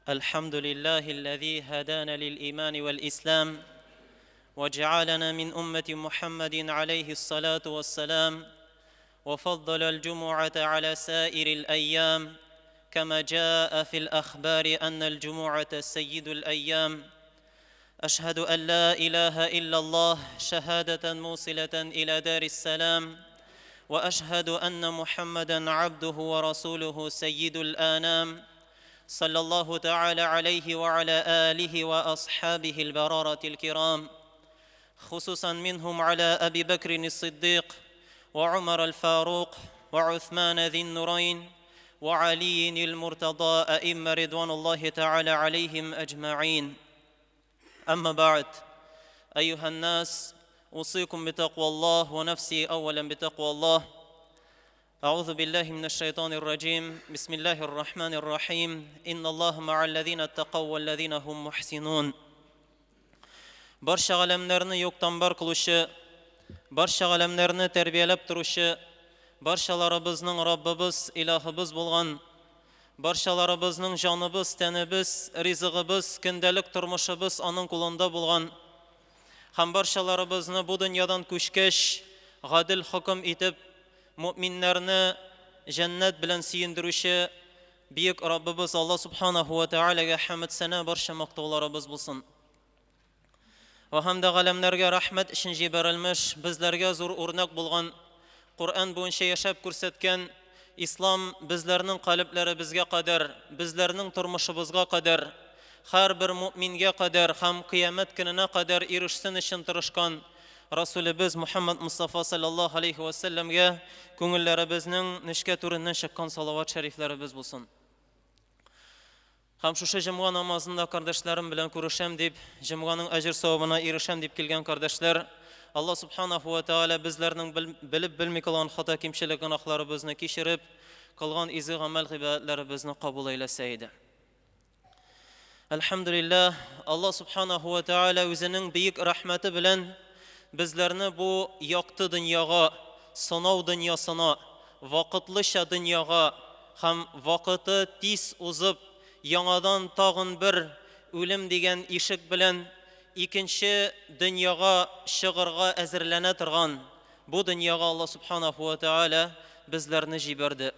الحمد لله الذي هدانا للإيمان والإسلام وجعلنا من أمة محمد عليه الصلاة والسلام وفضل الجمعة على سائر الأيام كما جاء في الأخبار أن الجمعة سيد الأيام أشهد أن لا إله إلا الله شهادة موصلة إلى دار السلام وأشهد أن محمدا عبده ورسوله سيد الآنام صلى الله تعالى عليه وعلى آله وأصحابه البرارة الكرام خصوصا منهم على أبي بكر الصديق وعمر الفاروق وعثمان ذي النورين وعلي المرتضى أئمة رضوان الله تعالى عليهم أجمعين أما بعد أيها الناس أوصيكم بتقوى الله ونفسي أولا بتقوى الله أعوذ بالله من الشيطان الرجيم بسم الله الرحمن الرحيم إن الله مع الذين اتقوا والذين هم محسنون Барча галәмнәрне юктан бар кылучы, барча галәмнәрне тәрбияләп торучы, барчаларыбызның Раббыбыз, Илаһыбыз булган, барчаларыбызның җаныбыз, тәнебез, ризыгыбыз, көндәлек тормышыбыз аның кулында булган һәм барчаларыбызны бу дөньядан күчкәч, гадел хөкем итеп, мөэминнәрне җәннәт белән сөендерүче Бөек Раббыбыз Алла Субханаху ва Тәгаләгә хәмд-сәна барча мактауларыбыз булсын. Вә һәм дә галәмнәргә рәхмәт өчен җибәрелмеш, безләргә зур үрнәк булган, Коръән буенча яшәп күрсәткән Ислам безләрнең калебләребезгә кадәр, безләрнең тормышыбызга кадәр, һәрбер мөэмингә кадәр һәм кыямәт көненә кадәр ирешсен өчен тырышкан Расүлебез Мухәммәд Мостафа салләллаһу галәйһи вә сәлләмгә күңелләребезнең нечкә түреннән чыккан салават шәрифләребез булсын. Һәм шушы җомга намазында кардәшләрем белән күрешәм дип, җомганың әҗер-савабына ирешәм дип килгән кардәшләр, Алла субханаху ва тааля безләрнең белеп белми кылган хата-кимчелек гөнаһларыбызны кичереп, кылган изге гамәл-гыйбадәтләребезне кабул әйләсә иде. Әлхәмдүлилләһ, Алла субханаху ва тааля үзенең бөек рәхмәте белән безләрне бу якты дөньяга, сынау дөньясына, вакытлыча дөньяга һәм вакыты тиз узып, яңадан тагын бер үлем дигән ишек белән икенче дөньяга чыгырга әзерләнә торган бу дөньяга Алла субханаху ва тааля безләрне җибәрде.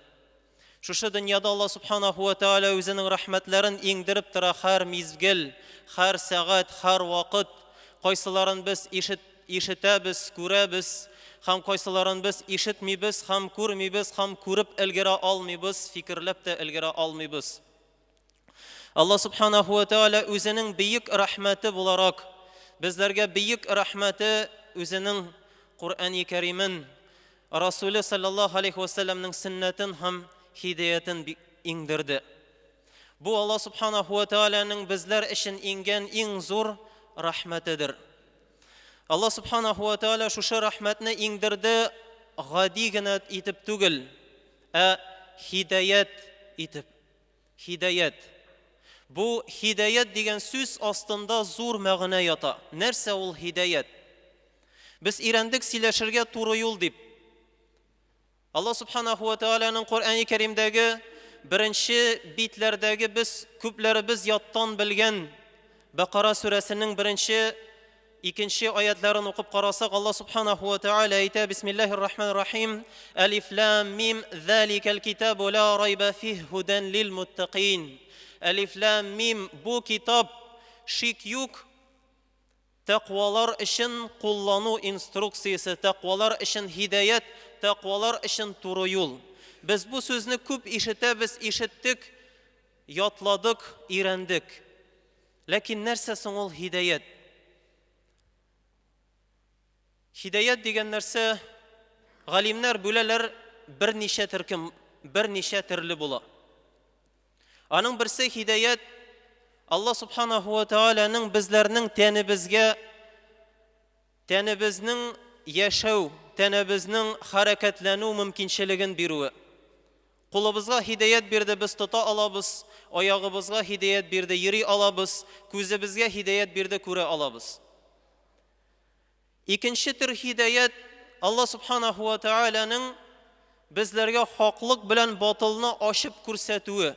Шушы дөньяда Алла Субханаху ва Тааля үзенең рәхмәтләрен иңдереп тора һәр мизгел, һәр сәгать, һәр вакыт. Кайсыларын без ишет, ишетәбез, күрәбез, һәм кайсыларын без ишетмибез һәм күрмибез һәм күреп өлгерә алмыйбыз, фикерләп тә өлгерә алмыйбыз. Алла Субханаху ва Тааля үзенең бөек рәхмәте буларак безләргә бөек рәхмәте үзенең Коръәни Кәримен, Расуле саллаллаһу алейхи ва сәлләмнең сөннәтен һәм һидаятен иңдерде. Бу Алла Субханаху ва Тааляның безләр өчен иңгән иң зур рәхмәтедер. Алла Субханаху ва Тааля шушы рәхмәтне иңдерде гади генә итеп түгел, ә һидаят итеп. Һидаят. Бу һидаят дигән сүз астында зур мәгънә ята. Нәрсә ул һидаят? Без өйрәндек сөйләшергә туры юл дип. Алла Субханаху ва Тааляның Коръәни Кәримдәге беренче битләрдәге без күпләребез яттан белгән Бәкара сүрәсенең беренче Икенче аятларын укып карасак, Алла Субханаху ва Тааля әйтә, Бисмиллахир Рахманир Рахим, Әлиф Лам Мим, Заликал китабу ла райба фих һудан лил муттакин. Әлиф Лам Мим, бу китап шик юк, тәкъвалар өчен куллану инструкциясе, тәкъвалар өчен һидаят, тәкъвалар өчен туры юл. Без бу сүзне күп ишетәбез, ишеттек, ятладык, өйрәндек. Ләкин нәрсә соң ул һидаят? Һидаят дигән нәрсә галимнәр бүләләр берничә төркем, берничә төрле була. Аның берсе һидаят Алла субханаху ва тааляның безләрнең тәнебезгә тәнебезнең яшәү, тәнебезнең хәрәкәтләнү мөмкинчелеген бирүе. Кулыбызга һидаять бирде, без тота алабыз, аягыбызга һидаять бирде, йөри алабыз, күзебезгә һидаять бирде, күрә алабыз. Икенче төр һидаять Алла субханаху ва тааляның безләргә хаклык белән батылны ачып күрсәтүе.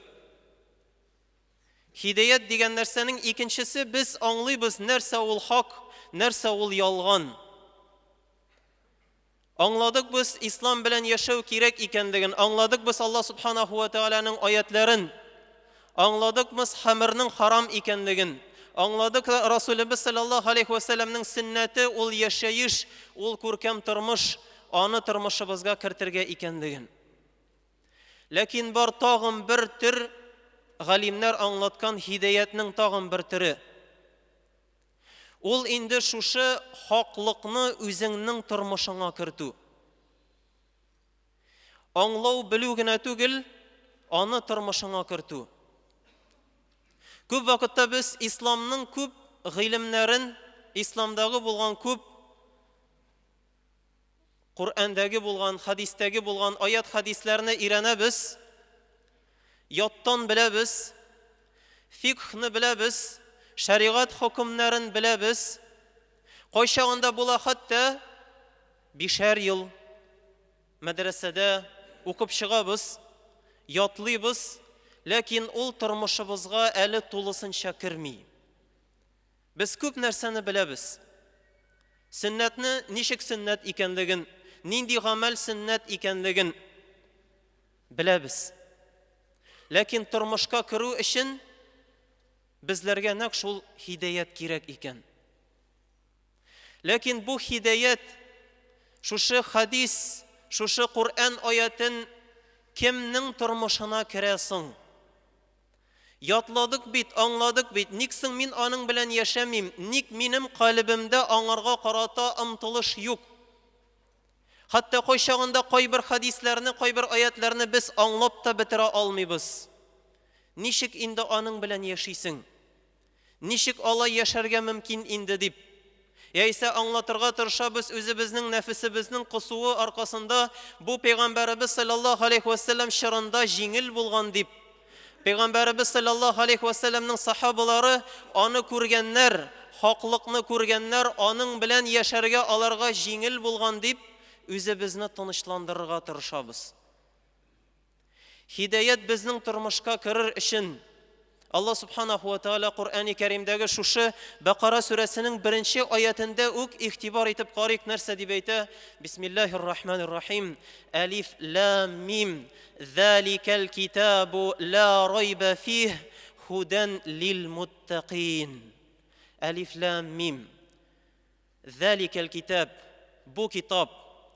Һидәят дигән нәрсәнең икенчесе, без аңлыйбыз, нәрсә ул хак, нәрсә ул ялган. Аңладык без ислам белән яшәү кирәк икәнлеген, аңладык без Алла субханаху ва тәгаләнең аятләрен, аңладык без хәмернең харам икәнлеген, аңладык Расулебез саллаллаһу алейхи ва сәлламнең сөннәте ул яшәеш, ул күркәм тормыш, аны тормышыбызга кертергә икәнлеген. Ләкин бар тагын бер төр галимнәр аңлаткан һидәятнең тагын бер төре. Ул инде шушы хаклыкны үзеңнең тормышыңа кертү. Аңлау белү генә түгел, аны тормышыңа кертү. Күп вакытта без исламның күп гыйлемнәрен, исламдагы булган күп Коръәндәге булган, хәдистәге булган аят-хәдисләрне өйрәнәбез, яттан беләбез, фикхны беләбез, шәригать хөкемнәрен беләбез. Кайчагында була хәтта бишәр ел мәдрәсәдә укып чыгабыз, ятлыйбыз, ләкин ул тормышыбызга әле тулысынча керми. Без күп нәрсәне беләбез. Сөннәтне ничек сөннәт икәнлеген, нинди гамәл сөннәт икәнлеген беләбез. Ләкин тормышка керү өчен безләргә нәкъ шул һидәят кирәк икән. Ләкин бу һидәят шушы хадис, шушы Коръән аятен кемнең тормышына керә соң? Ятладык бит, аңладык бит, ник соң мин аның белән яшәмим, ник минем калебемдә аңарга карата омтылыш юк? Хәтта кайчагында кайбер хәдисләрне, кайбер аятларны без аңлап та бетерә алмыйбыз. Ничек инде аның белән яшисең? Ничек алай яшәргә мөмкин инде дип, яисә аңлатырга тырышабыз үзебезнең нәфесебезнең кысуы аркасында бу пәйгамбәребез саллаллаһу алейхи вәссәлам чорында җиңел булган дип. Пәйгамбәребез саллаллаһу алейхи вәссәламның сахабалары аны күргәннәр, хаклыкны күргәннәр, аның белән яшәргә аларга җиңел булган дип үзебезне тынычландырырга тырышабыз. Һидаят безнең тормышка керер өчен Алла субханаху ва тааля Коръәни Кәримдәге шушы Бәкара сүрәсенең беренче аятендә үк игътибар итеп карыйк, нәрсә дип әйтә? Бисмиллаһир рахманир рахим. Әлиф лам мим. Заликал китабу ла райба фих худан лил муттакин. Әлиф лам мим. Зәликәл китаб, бу китап,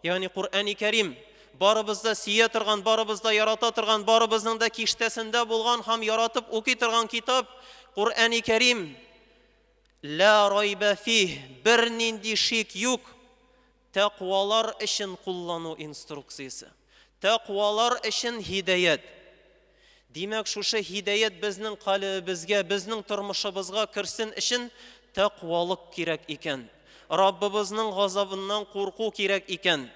ягъни Коръәни Кәрим, барыбыз да сөя торган, барыбыз да ярата торган, барыбызның да киштәсендә булган һәм яратып укый торган китап, Коръәни Кәрим. Ла райба фих, бернинди шик юк, тәкъвалар өчен куллану инструкциясе. Тәкъвалар өчен һидаят. Димәк, шушы һидаят безнең калебебезгә, безнең тормышыбызга керсен өчен тәкъвалык кирәк икән. Раббыбызның газабыннан курку кирәк икән.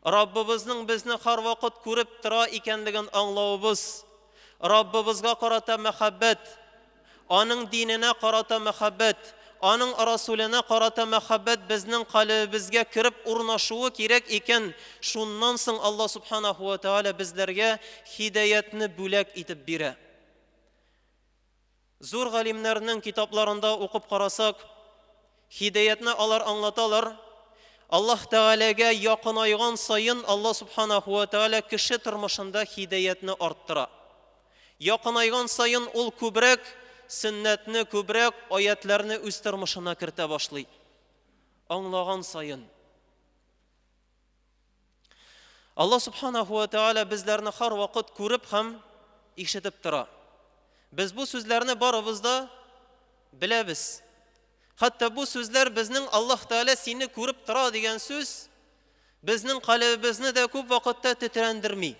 Раббыбызның безне һәрвакыт күреп тора икәнлеген аңлавыбыз, Раббыбызга карата мәхәббәт, Аның диненә карата мәхәббәт, Аның Расуленә карата мәхәббәт безнең калебебезгә кереп урнашуы кирәк икән, шуннан соң Алла Субханаху ва Тааля безләргә һидаятне бүләк итеп бирә. Зур галимнәрнең китапларында укып карасак, һидаятне алар аңлаталар, Аллаһ Тәгаләгә якынайган саен Алла Субханаху ва Тааля кеше тормышында һидаятне арттыра. Якынайган саен ул күбрәк сөннәтне, күбрәк аятларны үз тормышына кертә башлый. Аңлаган саен. Алла Субханаху ва Тааля безләрне һәрвакыт күреп һәм ишетеп тора. Без бу сүзләрне барыбыз да беләбез. Хәтта бу сүзләр безнең Аллаһ Тәгалә сине күреп тора дигән сүз безнең калебебезне дә күп вакытта тетрәндерми.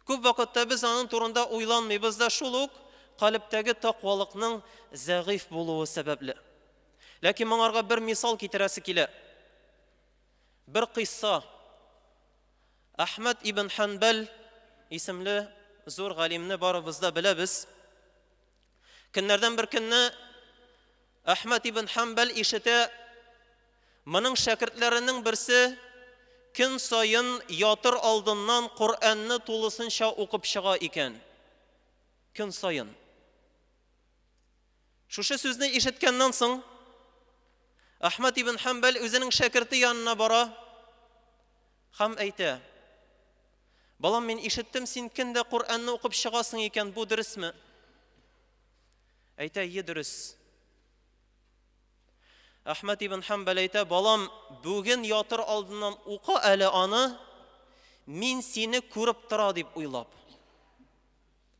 Күп вакытта без аның турында уйланмыйбыз да шул ук калебтәге тәкъвалыкның зәгыйфь булуы сәбәпле. Ләкин моңарга бер мисал китерәсе килә. Бер кыйсса. Әхмәд ибн Ханбәл исемле зур галимне барыбыз да беләбез. Көннәрдән бер көнне Әхмәд ибн Ханбәл ишетә, моның шәкертләренең берсе көн саен ятыр алдыннан Коръәнне тулысынча укып чыга икән. Көн саен. Шушы сүзне ишеткәннән соң, Әхмәд ибн Хәмбәл үзенең шәкерте янына бара һәм әйтә: Балам, мин ишеттем, син көндә Коръәнне укып чыгасың икән, бу дөресме? Әйтә, Е, дөрес. Әхмәд ибн Хәмбәл әйтә, балам, бүген ятыр алдыннан укы әле аны, мин сине күреп тора дип уйлап.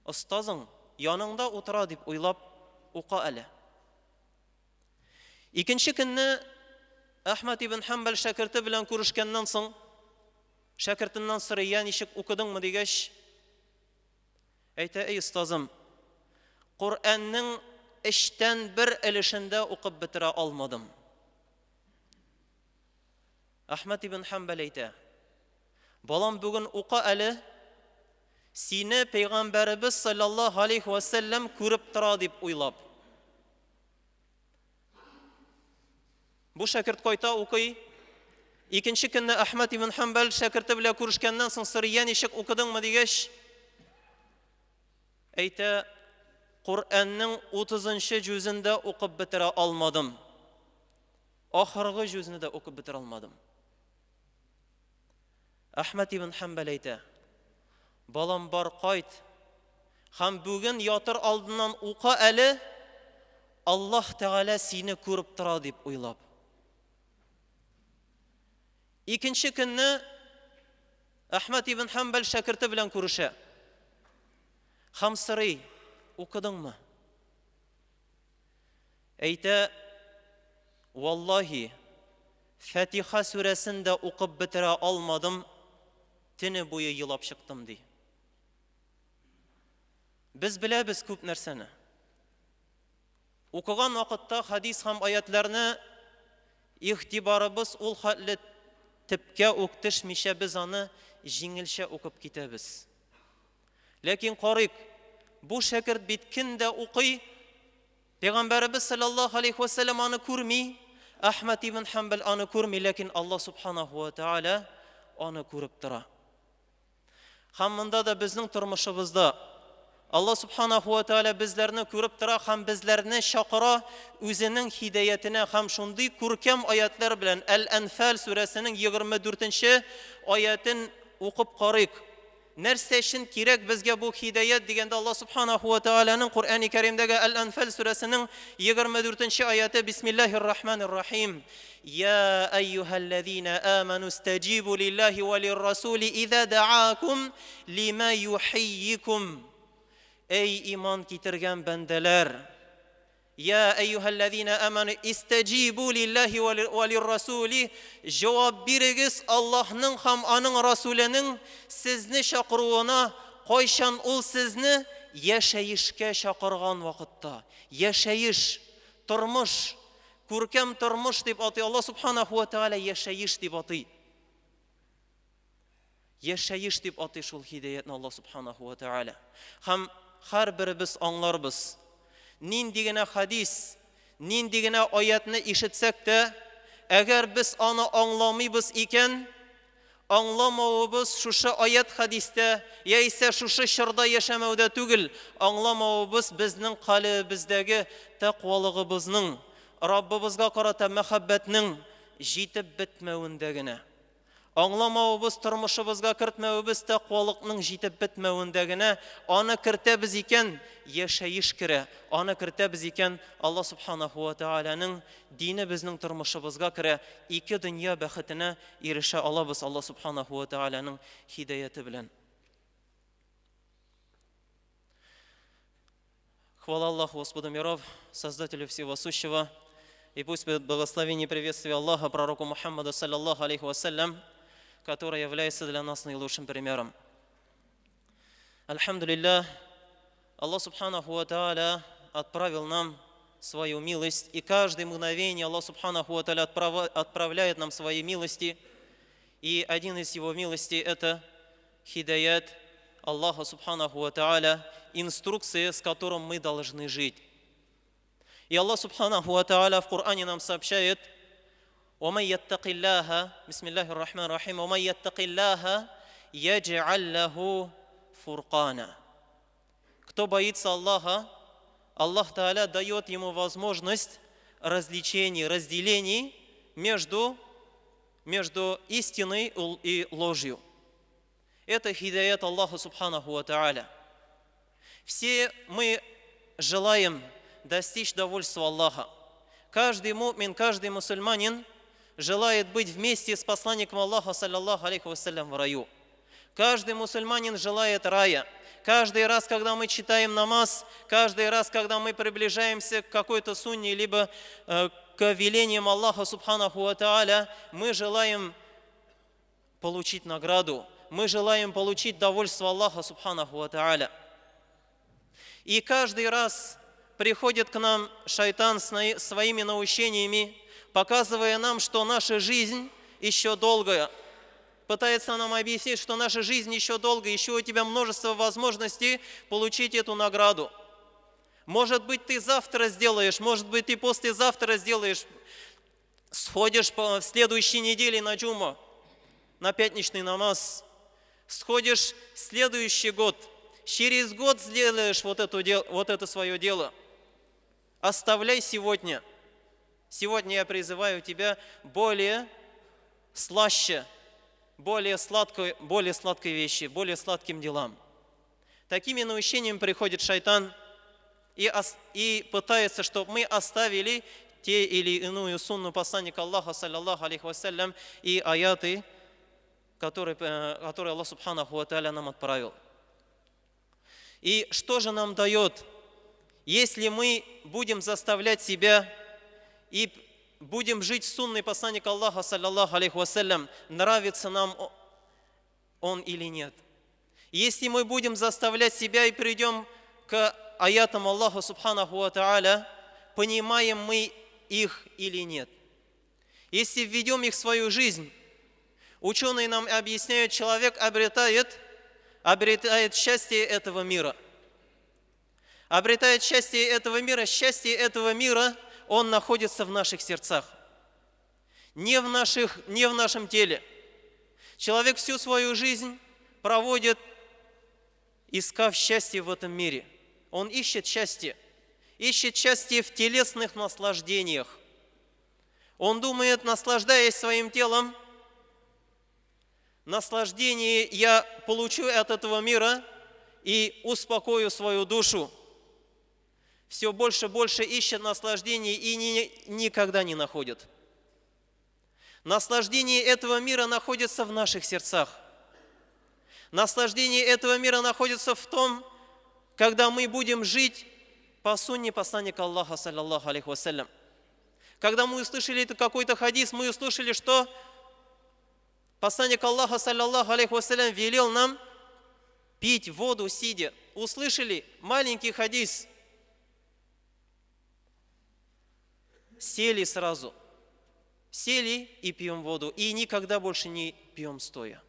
Остазың яныңда утыра дип уйлап укы әле. Икенче көнне Әхмәд ибн Хәмбәл шәкерте белән күрешкәннән соң, шәкертеннән сорый, я ничек укыдыңмы дигәч, әйтә, эй остазым, Коръәннең эчтән бер өлешендә укып бетерә алмадым. Әхмәд ибн Хәмбәл әйтә, Балам, бүген укы әле, сине пәйгамбәребез саллаллаһу алейхи ва сәлләм күреп тора дип уйлап. Бу шәкерт кайта укый. Икенче көнне Әхмәд ибн Хәмбәл шәкерте белән күрешкәннән соң сорый, я ничек укыдыңмы дигәч, әйтә, Коръәннең 30 җүзен дә укып бетерә алмадым. Ахыргы җүзне дә укып бетерә алмадым. Әхмәд ибн Хәмбәл әйтә, Балам, бар кайт һәм бүген ятыр алдыннан укы әле, Аллаһ Тәгалә сине күреп тора дип уйлап. Икенче көнне Әхмәд ибн Хәмбәл шәкерте белән күрешә. Һәм сорый, укыдыңмы? Әйтә, Валлаһи, Фатиха сүрәсен дә укып бетерә алмадым, төне буе елап чыктым, ди. Без беләбез күп нәрсәне. Укыган вакытта хадис һәм аятларны игътибарыбыз ул хәтле төпкә үк төшмичә без аны җиңелчә укып китәбез. Ләкин карыйк, бу шәкерт бит көн дә укый, Пәйгамбәребез саллаллаһу алейхи ва сәлләм аны күрми, Әхмәд ибн Хәмбәл аны күрми, ләкин Аллаһ субханаху ва тааля аны күреп тора. Һәм монда да безнең тормышыбызда Аллаһ субханаху ва тааля безләрне күреп тора һәм безләрне чакыра үзенең һидаятенә һәм шундый күркәм аятлар белән Әл-Әнфәл сүрәсенең 24-нче аятен укып карыйк. Нәрсә өчен кирәк безгә бу һидаят дигәндә Аллаһ субханаху ва тааляның Коръәни Кәримдәге Әл-Әнфәл сүрәсенең 24-нче аяты Бисмиллаһир Рахманир Рахим. Я әйюһәлләзина аману стаҗибу лиллаһи ва лиррасули иза даакум лима юхийикум. Эй иман китергән бәндәләр! Я әйюһәлләзина аману истәҗибу лиллаһи ва лиррасули җавап бирегез Аллаһның һәм аның Расуленең сезне чакыруына, кайчан ул сезне яшәешкә чакырган вакытта. Яшәеш, тормыш, күркәм тормыш дип атый Аллаһ субханаху ва тааля яшәеш дип атый. Яшәеш дип атый шул һидаятны Аллаһ субханаху ва тааля. Һәм һәрберебез аңларбыз. Нинди генә хадис, нинди генә аятны ишетсәк тә, әгәр без аны аңламыйбыз икән, аңламавыбыз шушы аят хадистә яисә шушы чорда яшәмәүдә түгел, аңламавыбыз безнең калебебездәге тәкъвалыгыбызның, Раббыбызга карата мәхәббәтнең җитеп бетмәвендә генә. Аңламавыбыз, тормышыбызга кертмәвебез тәкъвалыкның җитеп бетмәвендә генә, аны кертәбез икән, яшәеш керә, аны кертәбез икән, Аллаһ Субханаху ва Тәгаләнең дине безнең тормышыбызга керә, ике дөнья бәхетенә ирешә алабыз Аллаһ Субханаху ва Тәгаләнең һидаяте белән. Хвала Аллаху Господу миров, Создателю всего сущего, и пусть будет благословение и приветствие Аллаха пророку Мухаммаду, саллаллаху алейхи вассалям, который является для нас наилучшим примером. Альхамдулилля, Аллах Субханаху ва Тааля отправил нам свою милость, и каждое мгновение Аллах Субханаху ва Тааля отправляет нам свои милости, и один из его милостей – это хидаят Аллаха Субханаху ва Тааля, инструкции, с которым мы должны жить. И Аллах Субханаху ва Тааля в Коране нам сообщает, وَمَنْ يَتَّقِ اللَّهَ بسم الله الرحمن الرحيم وَمَنْ يَتَّقِ اللَّهَ يَجْعَلْ لَهُ فُرْقَانًا. Кто боится Аллаха, Аллах Тааля дает ему возможность развлечений, разделений между истиной и ложью. Это хидаят Аллаха Субханаху ва Тааля. Все мы желаем достичь довольства Аллаха. Каждый мумин, каждый мусульманин желает быть вместе с посланником Аллаха, саллаллаху алейхи вассалям, в раю. Каждый мусульманин желает рая. Каждый раз, когда мы читаем намаз, каждый раз, когда мы приближаемся к какой-то сунне, либо к велениям Аллаха Субханаху ва Тааля, мы желаем получить награду, мы желаем получить довольство Аллаха Субханаху ва Тааля. И каждый раз приходит к нам шайтан с своими наущениями, показывая нам, что наша жизнь еще долгая. Пытается нам объяснить, что наша жизнь еще долгая, еще у тебя множество возможностей получить эту награду. Может быть, ты завтра сделаешь, может быть, ты послезавтра сделаешь, сходишь в следующей неделе на джуму, на пятничный намаз, сходишь в следующий год, через год сделаешь вот это свое дело. Оставляй сегодня. Сегодня я призываю тебя более слаще, более сладкой вещи, более сладким делам. Такими наущениями приходит шайтан и пытается, чтобы мы оставили те или иную сунну посланника Аллаха, саллаллаху алейхи вассалям, и аяты, которые Аллах Субханаху ва Тааля нам отправил. И что же нам дает, если мы будем заставлять себя и будем жить сунной посланника Аллаха, саллаллаху алейхи вассалям, нравится нам он или нет? Если мы будем заставлять себя и придем к аятам Аллаха Субханаху ва Тааля, понимаем мы их или нет? Если введем их в свою жизнь, ученые нам объясняют, человек обретает счастье этого мира. Обретает счастье этого мира, счастье этого мира, он находится в наших сердцах, не в нашем теле. Человек всю свою жизнь проводит, искав счастье в этом мире. Он ищет счастье в телесных наслаждениях. Он думает, наслаждаясь своим телом, наслаждение я получу от этого мира и успокою свою душу. Все больше и больше ищет наслаждение и никогда не находит. Наслаждение этого мира находится в наших сердцах. Наслаждение этого мира находится в том, когда мы будем жить по сунне посланника Аллаха, саллаллаху алейхи вассалям. Когда мы услышали какой-то хадис, мы услышали, что посланник Аллаха, саллаллаху алейхи вассалям, велел нам пить воду сидя. Услышали маленький хадис. Сели сразу. Сели и пьем воду. И никогда больше не пьем стоя.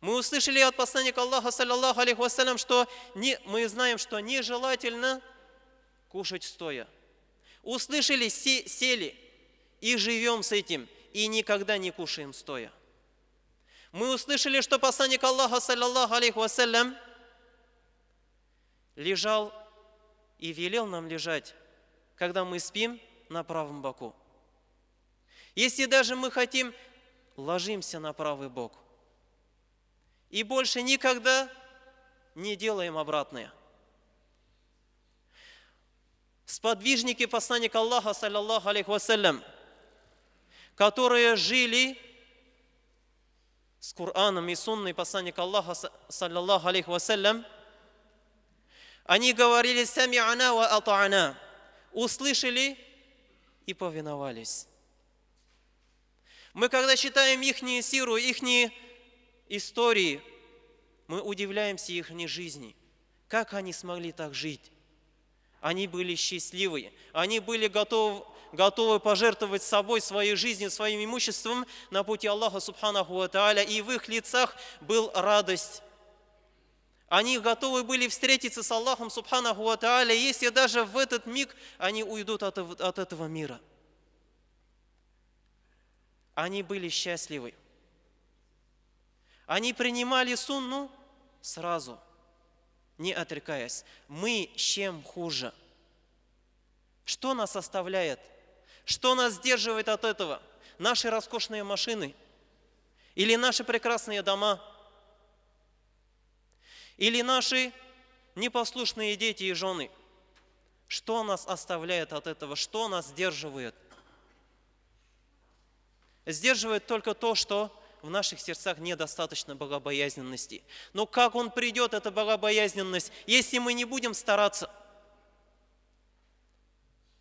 Мы услышали от посланника Аллаха, саллаллаху алейхи вассалям, что мы знаем, что нежелательно кушать стоя. Услышали, сели и живем с этим, и никогда не кушаем стоя. Мы услышали, что посланник Аллаха, саллаллаху алейхи вассалям, лежал и велел нам лежать, когда мы спим на правом боку. Если даже мы хотим, ложимся на правый бок. И больше никогда не делаем обратное. Сподвижники посланника Аллаха, саллаллаху алейхи вассалям, которые жили с Кораном и сунной посланника Аллаха, саллаллаху алейхи вассалям, они говорили «сами'ана ва ата'ана», услышали и повиновались. Мы, когда читаем ихние сиру, ихние истории, мы удивляемся их жизни. Как они смогли так жить? Они были счастливы, они были готовы пожертвовать собой, своей жизнью, своим имуществом на пути Аллаха Субханаху ва Тааля, и в их лицах была радость. Они готовы были встретиться с Аллахом Субханаху ва Тааля, если даже в этот миг они уйдут от этого мира. Они были счастливы. Они принимали сунну сразу, Не отрекаясь. Мы чем хуже? Что нас оставляет? Что нас сдерживает от этого? Наши роскошные машины? Или наши прекрасные дома? Или наши непослушные дети и жены? Что нас оставляет от этого? Что нас сдерживает? Сдерживает только то, что в наших сердцах недостаточно богобоязненности. Но как он придет, эта богобоязненность, если мы не будем стараться?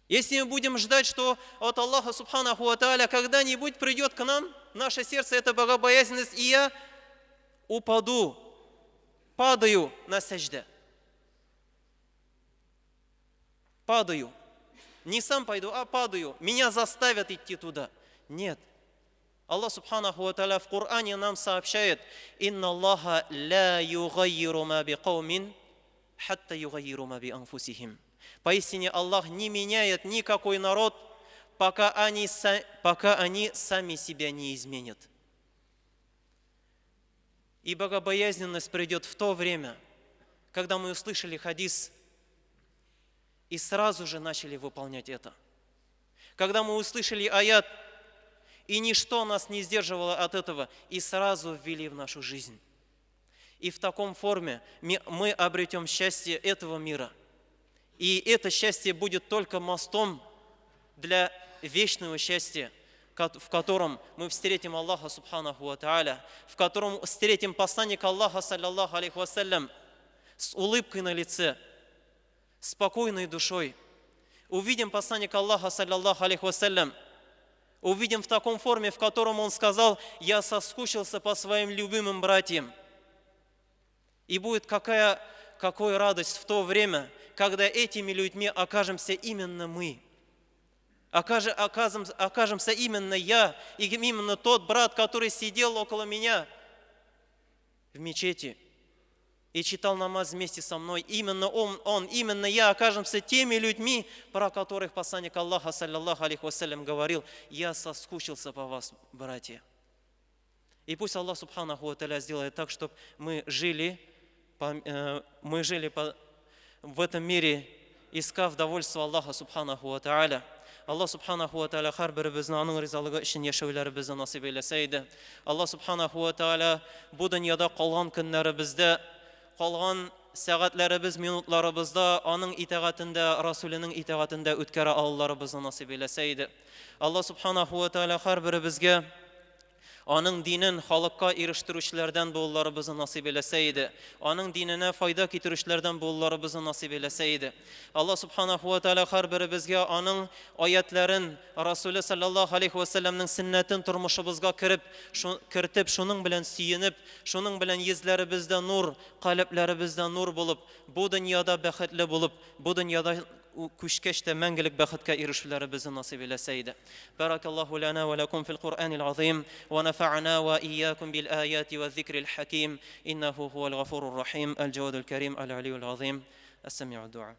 Если мы будем ждать, что от Аллаха سبحانه وتعالى когда-нибудь придет к нам, наше сердце это богобоязненность, и я упаду, падаю на сажде. Падаю. Не сам пойду, а падаю. Меня заставят идти туда. Нет. Аллах سبحانه وتعالى в Коране нам сообщает: «إن الله لا يغير ما بقوم، حتى يغيروا ما بأنفسهم». Поистине Аллах не меняет никакой народ, пока они сами себя не изменят. И богобоязненность придет в то время, когда мы услышали хадис и сразу же начали выполнять это. Когда мы услышали аят, и ничто нас не сдерживало от этого, и сразу ввели в нашу жизнь. И в таком форме мы обретем счастье этого мира. И это счастье будет только мостом для вечного счастья, в котором мы встретим Аллаха سبحانه وتعالى, в котором встретим посланника Аллаха, صلى الله عليه وسلم, с улыбкой на лице, спокойной душой. Увидим посланника Аллаха, صلى الله عليه وسلم, увидим в таком форме, в котором он сказал: «Я соскучился по своим любимым братьям». И будет какая радость в то время, когда этими людьми окажемся именно мы. Окажемся именно я и именно тот брат, который сидел около меня в мечети и читал намаз вместе со мной. Именно он, именно я окажемся теми людьми, про которых посланник Аллаха, صلى الله عليه وسلم, говорил: «Я соскучился по вас, братья». И пусть Аллах سبحانه وتعالى сделает так, чтобы мы жили в этом мире, искав довольство Аллаха سبحانه وتعالى. Аллаһ سبحانه وتعالى һәрберебезне аның ризалыгы өчен яшәүләребезне насыйп әйләсә иде. Аллаһ سبحانه وتعالى бу дөньяда калган көннәребездә, калган сәгатьләребез, минутларыбызда аның итагатендә, Расуленең итагатендә үткәрә алуларыбызны насыйп әйләсә иде. Аллаһ سبحانه وتعالى һәрберебезгә аның динен халыкка ирештерүчеләрдән булуларыбызны насыйп әйләсә иде. Аның диненә файда китерүчеләрдән булуларыбызны насыйп әйләсә иде. Аллаһ سبحانه وتعالى һәрберебезгә аның аятларын, Расуле صلى الله عليه وسلم ның сөннәтен тормышыбызга кереп, кертеп, шуның белән сөенеп, шуның белән йөзләребездә нур, калебләребездә нур булып, бу дөньяда бәхетле булып, бу дөньяда күчкәч тә мәңгелек бәхеткә ирешүләребезне насыйп әйләсә иде. بارك الله لنا ولكم في القرآن العظيم ونفعنا وإياكم بالآيات والذكر الحكيم إنه هو الغفور الرحيم الجواد الكريم العلي العظيم السميع الدعاء.